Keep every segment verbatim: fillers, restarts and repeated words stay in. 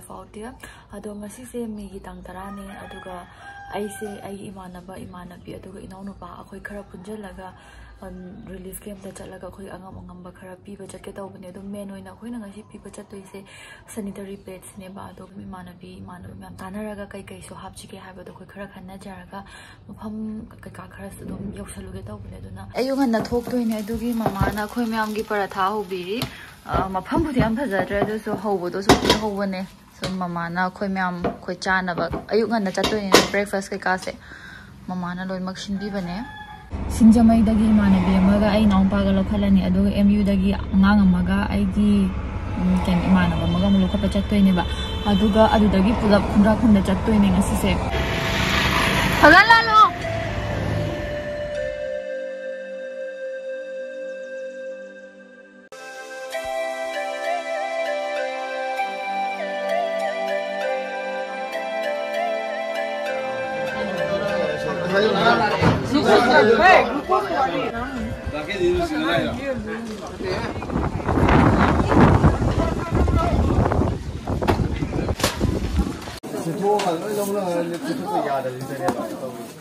ꯐꯥꯎꯗꯦ꯫ ꯑꯗꯣ ꯉꯁꯤꯁꯦ ꯃꯦꯒꯤ ꯇꯥꯡ ꯇꯔꯥꯅꯦ, ꯑꯗꯨꯒ ꯑꯩꯁꯦ ꯑꯩꯒꯤ ꯏꯃꯥꯟꯅꯕ, ꯏꯃꯥꯟꯅꯕꯤ, ꯑꯗꯨꯒ ꯏꯅꯥꯎꯅꯨꯄꯥ, ꯑꯩꯈꯣꯏ ꯈꯔ ꯄꯨꯟꯁꯤꯜꯂꯒ, ꯎꯝ, relief camp ꯇ ꯆꯠꯂꯒ ꯑꯩꯈꯣꯏ ꯑꯉꯝ ꯑꯉꯝꯕ ꯈꯔ ꯄꯤꯕ ꯆꯠꯀꯦ ꯇꯧꯕꯅꯦ꯫ ꯑꯗꯣ main ꯑꯣꯏꯅ ꯑꯩꯈꯣꯏꯅ ꯉꯁꯤ ꯄꯤꯕ ꯆꯠꯇꯣꯏꯁꯦ sanitary pads ꯅꯦꯕ꯫ ꯑꯗꯣ ꯏꯃꯥꯟꯅꯕꯤ, ꯏꯃꯥꯟꯅꯕ ꯃꯌꯥꯝ ꯇꯥꯟꯅꯔꯒ ꯀꯩ ꯀꯩꯁꯨ ꯍꯥꯞꯁꯤꯒꯦ ꯍꯥꯏꯕꯗꯣ ꯑꯩꯈꯣꯏ ꯈꯔ ꯈꯟꯅꯖꯔꯒ ꯃꯐꯝ ꯀꯩꯀꯥ ꯈꯔꯁꯨ ꯑꯗꯨꯝ ꯌꯧꯁꯜꯂꯨꯒꯦ ꯇꯧꯕꯅꯦ꯫ ꯑꯗꯨꯅ ꯑꯌꯨꯛ ꯉꯟꯅ ꯊꯣꯛꯇꯣꯏꯅꯦ꯫ ꯑꯗꯨꯒꯤ ꯃꯃꯥꯅ ꯑꯩꯈꯣꯏ ꯃꯌꯥꯝꯒꯤ ꯄꯔꯥꯊꯥ ꯍꯧꯕꯤꯔꯤ꯫ ꯑ, ꯃꯐꯝꯕꯨꯗꯤ ꯌꯥꯝ ꯐꯖꯗ꯭ꯔꯦ, ꯑꯗꯨꯁꯨ ꯍꯧꯕꯗꯣ ꯁꯨꯝ ꯍꯧꯕꯅꯦ꯫ ꯁꯨꯝ ꯃꯃꯥꯅ ꯑꯩꯈꯣꯏ ꯃꯌꯥꯝ ꯑꯩꯈꯣꯏ ꯆꯥꯅꯕ ꯑꯌꯨꯛ ꯉꯟꯅ ꯆꯠꯇꯣꯏꯅꯤꯅ breakfast ꯀꯩꯀꯥꯁꯦ ꯃꯃꯥꯅ ꯂꯣꯏꯅꯃꯛ ꯁꯤꯟꯕꯤꯕꯅꯦ꯫ ꯁꯤꯡꯖꯃꯩꯗꯒꯤ ꯏꯃꯥꯟꯅꯕꯤ ꯑꯃꯒ ꯑꯩ ꯏꯅꯥꯎꯄꯥꯒ ꯂꯧꯈꯠꯂꯅꯤ, ꯑꯗꯨꯒ M U ꯗꯒꯤ ꯑꯉꯥꯡ ꯑꯃꯒ ꯑꯩꯒꯤ, ꯎꯝ, ꯀꯩꯅꯣ, ꯏꯃꯥꯟꯅꯕ ꯑꯃꯒ ꯑꯃꯨꯛ ꯂꯧꯈꯠꯄ ꯆꯠꯇꯣꯏꯅꯦꯕ꯫ ꯑꯗꯨꯒ ꯑꯗꯨꯗꯒꯤ ꯄꯨꯂꯞ ꯈꯨꯟꯗ꯭ꯔꯥꯛꯈꯣꯝꯗ ꯆꯠꯇꯣꯏꯅꯦ ꯉꯁꯤꯁꯦ꯫ ꯐꯖꯅ ꯂꯥꯜꯂꯣ꯫ ꯆꯤꯊꯣꯛꯑꯒ ꯂꯣꯏ ꯂꯧꯅꯔꯒ ꯆꯤꯊꯣꯛꯄ ꯌꯥꯗꯕꯤꯗꯅꯦꯕ ꯇꯧꯔꯤꯁꯦ꯫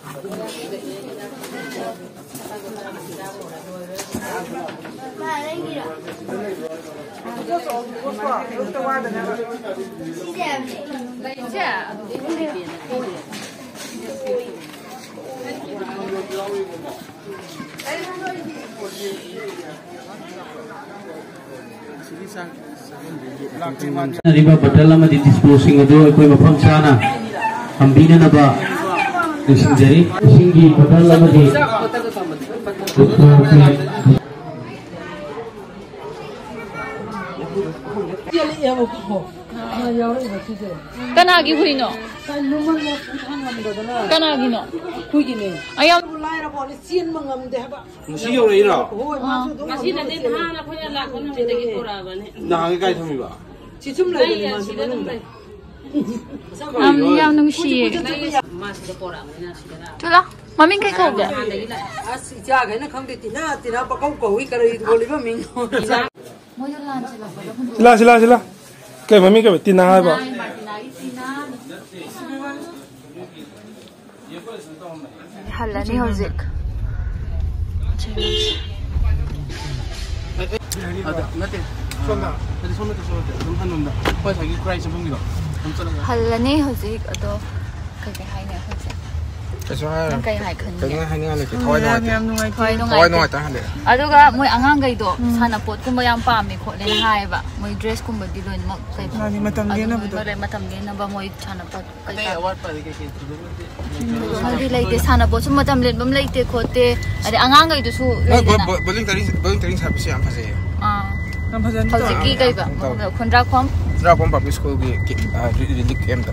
ꯆꯠꯅꯔꯤꯕ bottle ꯑꯃꯗꯤ dispose ꯁꯤꯡ ꯑꯗꯨ ꯑꯩꯈꯣꯏ ꯃꯐꯝ ꯆꯥꯅ ꯊꯝꯕꯤꯅꯅꯕ ꯅꯤꯡꯁꯤꯡꯖꯔꯤ꯫ ꯏꯁꯤꯡꯒꯤ bottle ꯑꯃꯗꯤ ꯀꯅꯥꯒꯤ ꯍꯨꯏꯅꯣ? ꯀꯅꯥꯒꯤꯅꯣ? ꯑꯩ ꯌꯥꯝ ꯂꯥꯏꯔꯕ ꯋꯥꯅꯤ, ꯆꯦꯟꯕ ꯉꯝꯗꯦ ꯍꯥꯏꯕ꯫ ꯉꯁꯤ ꯌꯧꯔꯛꯏꯔꯣ? ꯍꯣꯏ, ꯃꯥꯁꯨ ꯑꯗꯨꯝ ꯉꯁꯤꯅꯗꯤ ꯉꯝꯗꯕ ꯅꯍꯥꯟ ꯑꯩꯈꯣꯏꯅ ꯂꯥꯛꯄ ꯅꯨꯃꯤꯠꯇꯒꯤ ꯄꯨꯔꯛꯑꯕꯅꯦ꯫ ꯅꯍꯥꯟꯒꯩ ꯀꯥꯏ ꯊꯝꯃꯤꯕ? ꯁꯤ ꯁꯨꯝ ꯂꯩꯕꯅꯦ ꯃꯥꯁꯤ ꯃꯅꯨꯡꯗ꯫ ꯌꯥꯝ, ꯌꯥꯝ ꯅꯨꯡꯁꯤꯌꯦ꯫ ꯃꯥꯁꯤꯗ ꯄꯣꯔꯛꯑꯕꯅꯤꯅ ꯁꯤꯗꯅ꯫ ꯆꯨꯂꯥ, ꯃꯃꯤꯡ ꯀꯩ ꯀꯧꯒꯦ? ꯑꯁ, ꯏꯆꯥꯈꯩꯅ ꯈꯪꯗꯦ, ꯇꯤꯅꯥ, ꯇꯤꯅꯥ ꯄꯪꯀꯧ ꯀꯧꯏ, ꯀꯔꯤ ꯊꯣꯜꯂꯤꯕ ꯃꯤꯡꯅꯣ? ꯁꯤꯂꯥ, ꯁꯤꯂꯥ, ꯁꯤꯂꯥ꯫ ꯀꯩ ꯃꯃꯤꯡ ꯀꯩ? ꯇꯤꯅꯥ ꯍꯥꯏꯕ? ꯍꯜꯂꯅꯤ ꯍꯧꯖꯤꯛ꯫ ꯑꯗ ꯅꯠꯇꯦ, ꯁꯣꯝꯗ ꯅꯠꯇꯦ, ꯁꯣꯝ ꯅꯠꯇꯦ, ꯁꯣꯝ ꯅꯠꯇꯦ, ꯑꯗꯨꯝ ꯍꯟꯂꯣꯝꯗ ꯑꯩꯈꯣꯏ ꯉꯁꯥꯏꯒꯤ ꯈꯨꯔꯥꯏ ꯆꯪꯐꯝꯒꯤꯗꯣ ꯑꯗꯨꯝ ꯆꯠꯂꯒ꯫ ꯍꯜꯂꯅꯤ ꯍꯧꯖꯤꯛ꯫ ꯑꯗꯣ ꯀꯩꯀꯩ ꯍꯥꯏꯅꯤ ꯑꯩꯈꯣꯏꯁꯦ? ꯀꯩꯁꯨ ꯍꯥꯏꯔꯣꯏ꯫ ꯅꯪ ꯀꯩ ꯍꯥꯏ ꯈꯟꯒꯦ? ꯀꯩꯅꯣ ꯍꯥꯏꯅꯤꯡꯉꯥꯏ ꯂꯩꯇꯦ꯫ ꯊꯋꯥꯏ ꯅꯨꯡꯉꯥꯏꯇꯦ꯫ ꯊꯋꯥꯏ ꯊꯋꯥꯏ ꯅꯨꯡꯉꯥꯏꯇꯦ꯫ ꯅꯨꯡꯉꯥꯏꯇꯦ ꯍꯜꯂꯛꯑꯦ꯫ ꯑꯗꯨꯒ ꯃꯣꯏ ꯑꯉꯥꯡꯈꯩꯗꯣ ꯁꯥꯟꯅꯄꯣꯠꯀꯨꯝꯕ ꯌꯥꯝ ꯄꯥꯝꯃꯦ ꯈꯣꯠꯂꯦꯅ ꯍꯥꯏꯌꯦꯕ꯫ ꯃꯣꯏ ꯗ꯭ꯔꯦꯁꯀꯨꯝꯕꯗꯤ ꯂꯣꯏꯅꯃꯛ ꯀꯩ ꯃꯥꯅꯤ, ꯃꯇꯝ ꯑꯗꯨꯝ ꯂꯦꯟꯅꯕꯗꯣ꯫ ꯂꯣꯏ ꯃꯇꯝ ꯂꯦꯟꯅꯕ ꯃꯣꯏ ꯁꯥꯟꯅꯄꯣꯠ ꯑꯇꯩ ꯀꯩꯀꯥ꯫ ꯑꯋꯥꯠꯄꯗꯤ ꯀꯩꯀꯩ ꯊꯣꯏꯗꯣꯛꯅꯗꯤ ꯊꯣꯏꯗꯣꯛꯅꯗꯤ ꯂꯩꯇꯦ꯫ ꯁꯥꯟꯅꯄꯣꯠꯁꯨ ꯃꯇꯝ ꯂꯦꯟꯐꯝ ꯂꯩꯇꯦ ꯈꯣꯠꯇꯦ꯫ ꯑꯗꯩ ꯑꯉꯥꯡꯈꯩꯗꯨꯁꯨ ꯃꯣꯏ ꯂꯩꯗꯅ꯫ ꯕꯣ- ꯕꯣꯂꯤꯡ ꯇꯔꯤꯡ ꯕꯣꯂꯤꯡ ꯇꯔꯤꯡ ꯁꯥꯕꯁꯦ ꯌꯥꯝ ꯐꯖꯩꯌꯦ꯫ ꯑꯥ꯫ ꯌꯥꯝ ꯐꯖꯅ ꯍꯧꯖꯤꯛꯀꯤ ꯇꯧꯋꯦ꯫ ꯀꯩꯕ ꯇꯧ꯫ ꯈꯨꯟꯗ꯭ꯔꯥꯛꯐꯝ꯫ ꯈꯨꯟꯗ꯭ꯔꯥꯛꯄꯝ ꯄꯕ꯭ꯂꯤꯛ ꯁ꯭ꯀꯨꯜꯒꯤ ꯔꯤꯂꯤꯞ ꯀꯦꯝꯞꯇ꯫